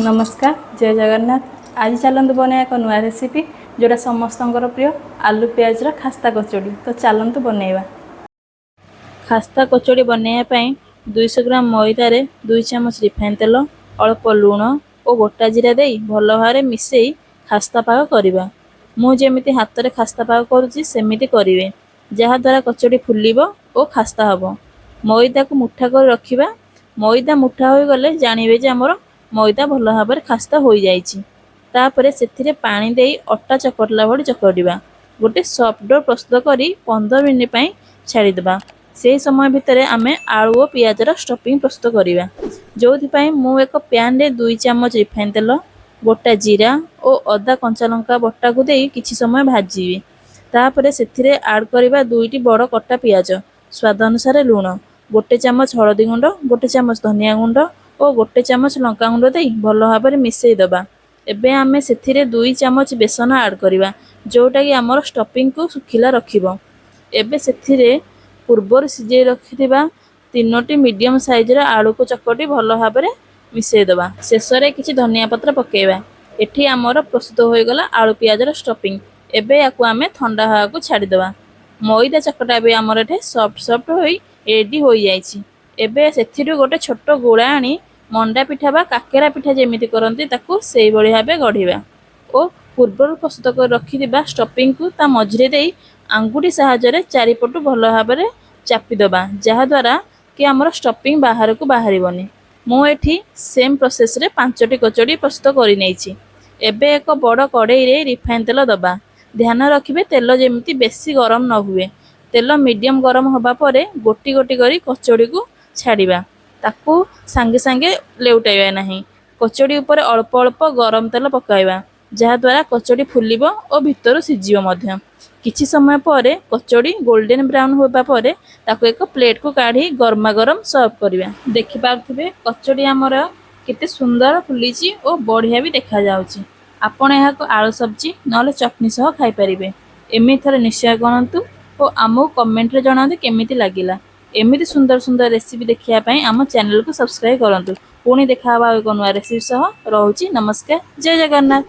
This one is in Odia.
ନମସ୍କାର, ଜୟ ଜଗନ୍ନାଥ। ଆଜି ଚାଲନ୍ତୁ ବନେଇବା ଏକ ନୂଆ ରେସିପି, ଯେଉଁଟା ସମସ୍ତଙ୍କର ପ୍ରିୟ, ଆଲୁ ପିଆଜର ଖାସ୍ତା କଚୋଡ଼ି। ତ ଚାଲନ୍ତୁ ବନେଇବା। ଖାସ୍ତା କଚୋଡ଼ି ବନେଇବା ପାଇଁ 200 ଗ୍ରାମ ମଇଦାରେ 2 ଚାମଚ ରିଫାଇନ୍ ତେଲ, ଅଳ୍ପ ଲୁଣ ଓ ଗୋଟା ଜିରା ଦେଇ ଭଲ ଭାବରେ ମିଶାଇ ଖାସ୍ତା ପାଗ କରିବା। ମୁଁ ଯେମିତି ହାତରେ ଖାସ୍ତା ପାଗ କରୁଛି, ସେମିତି କରିବେ, ଯାହାଦ୍ୱାରା କଚୋଡ଼ି ଫୁଲିବ ଓ ଖାସ୍ତା ହେବ। ମଇଦାକୁ ମୁଠା କରି ରଖିବା। ମଇଦା ମୁଠା ହୋଇଗଲେ ଜାଣିବେ ଯେ ଆମର ମଇଦା ଭଲ ଭାବରେ ଖାସ୍ତା ହୋଇଯାଇଛି। ତାପରେ ସେଥିରେ ପାଣି ଦେଇ ଅଟା ଚକଟିଲା ଭଳି ଚକଟିବା। ଗୋଟେ ସଫ୍ଟ do ପ୍ରସ୍ତୁତ କରି 15 ମିନିଟ୍ ପାଇଁ ଛାଡ଼ିଦେବା। ସେହି ସମୟ ଭିତରେ ଆମେ ଆଳୁ ଓ ପିଆଜର ଷ୍ଟଫିଂ ପ୍ରସ୍ତୁତ କରିବା, ଯେଉଁଥିପାଇଁ ମୁଁ ଏକ ପ୍ୟାନରେ 2 ଚାମଚ ରିଫାଇନ୍ ତେଲ, ଗୋଟା ଜିରା ଓ ଅଦା କଞ୍ଚା ଲଙ୍କା ବଟାକୁ ଦେଇ କିଛି ସମୟ ଭାଜିବି। ତାପରେ ସେଥିରେ ଆଡ଼୍ କରିବା ଦୁଇଟି ବଡ଼ କଟା ପିଆଜ, ସ୍ୱାଦ ଅନୁସାରେ ଲୁଣ, 1 ଚାମଚ ହଳଦୀ ଗୁଣ୍ଡ, 1 ଚାମଚ ଧନିଆ ଗୁଣ୍ଡ ଓ 1 ଚାମଚ ଲଙ୍କା ଗୁଣ୍ଡ ଦେଇ ଭଲ ଭାବରେ ମିଶାଇ ଦେବା। ଏବେ ଆମେ ସେଥିରେ 2 ଚାମଚ ବେସନ ଆଡ଼୍ କରିବା, ଯେଉଁଟାକି ଆମର ଷ୍ଟଫିଂକୁ ଶୁଖିଲା ରଖିବ। ଏବେ ସେଥିରେ ପୂର୍ବରୁ ସିଝେଇ ରଖିଥିବା ତିନୋଟି ମିଡ଼ିୟମ୍ ସାଇଜ୍ର ଆଳୁକୁ ଚକଟି ଭଲ ଭାବରେ ମିଶାଇ ଦେବା। ଶେଷରେ କିଛି ଧନିଆ ପତ୍ର ପକାଇବା। ଏଠି ଆମର ପ୍ରସ୍ତୁତ ହୋଇଗଲା ଆଳୁ ପିଆଜର ଷ୍ଟଫିଂ। ଏବେ ୟାକୁ ଆମେ ଥଣ୍ଡା ହେବାକୁ ଛାଡ଼ିଦେବା। ମଇଦା ଚକଟା ବି ଆମର ଏଠି ସଫ୍ଟ ସଫ୍ଟ ହୋଇ ରେଡ଼ି ହୋଇଯାଇଛି। ଏବେ ସେଥିରୁ ଗୋଟେ ଛୋଟ ଗୁଳା ଆଣି ମଣ୍ଡା ପିଠା ବା କାକେରା ପିଠା ଯେମିତି କରନ୍ତି, ତାକୁ ସେଇଭଳି ଭାବେ ଗଢ଼ିବା ଓ ପୂର୍ବରୁ ପ୍ରସ୍ତୁତ କରି ରଖିଥିବା ଷ୍ଟଫିଂକୁ ତା ମଝିରେ ଦେଇ ଆଙ୍ଗୁଠି ସାହାଯ୍ୟରେ ଚାରିପଟୁ ଭଲ ଭାବରେ ଚାପିଦେବା, ଯାହାଦ୍ୱାରା କି ଆମର ଷ୍ଟଫିଂ ବାହାରକୁ ବାହାରିବନି। ମୁଁ ଏଠି ସେମ୍ ପ୍ରୋସେସ୍ରେ ପାଞ୍ଚଟି କଚୋଡ଼ି ପ୍ରସ୍ତୁତ କରିନେଇଛି। ଏବେ ଏକ ବଡ଼ କଡ଼େଇରେ ରିଫାଇନ୍ ତେଲ ଦେବା। ଧ୍ୟାନ ରଖିବେ, ତେଲ ଯେମିତି ବେଶୀ ଗରମ ନ ହୁଏ। ତେଲ ମିଡ଼ିୟମ୍ ଗରମ ହେବା ପରେ ଗୋଟି ଗୋଟି କରି କଚୋଡ଼ିକୁ ଛାଡ଼ିବା। ତାକୁ ସାଙ୍ଗେ ସାଙ୍ଗେ ଲେଉଟାଇବା ନାହିଁ। କଚୋଡ଼ି ଉପରେ ଅଳ୍ପ ଅଳ୍ପ ଗରମ ତେଲ ପକାଇବା, ଯାହାଦ୍ୱାରା କଚୋଡ଼ି ଫୁଲିବ ଓ ଭିତରୁ ସିଝିବ ମଧ୍ୟ। କିଛି ସମୟ ପରେ କଚୋଡ଼ି ଗୋଲ୍ଡେନ୍ ବ୍ରାଉନ୍ ହେବା ପରେ ତାକୁ ଏକ ପ୍ଲେଟ୍କୁ କାଢ଼ି ଗରମା ଗରମ ସର୍ଭ କରିବା। ଦେଖିପାରୁଥିବେ, କଚୋଡ଼ି ଆମର କେତେ ସୁନ୍ଦର ଫୁଲିଛି ଓ ବଢ଼ିଆ ବି ଦେଖାଯାଉଛି। ଆପଣ ଏହାକୁ ଆଳୁ ସବଜି ନହେଲେ ଚଟଣି ସହ ଖାଇପାରିବେ। ଏମିତି ଥରେ ନିଶ୍ଚୟ କରନ୍ତୁ ଓ ଆମକୁ କମେଣ୍ଟରେ ଜଣାନ୍ତୁ କେମିତି ଲାଗିଲା। ଏମିତି ସୁନ୍ଦର ସୁନ୍ଦର ରେସିପି ଦେଖିବା ପାଇଁ ଆମ ଚ୍ୟାନେଲକୁ ସବସ୍କ୍ରାଇବ୍ କରନ୍ତୁ। ପୁଣି ଦେଖା ହେବା ଆଉ ଏକ ନୂଆ ରେସିପି ସହ। ରହୁଛି, ନମସ୍କାର, ଜୟ ଜଗନ୍ନାଥ।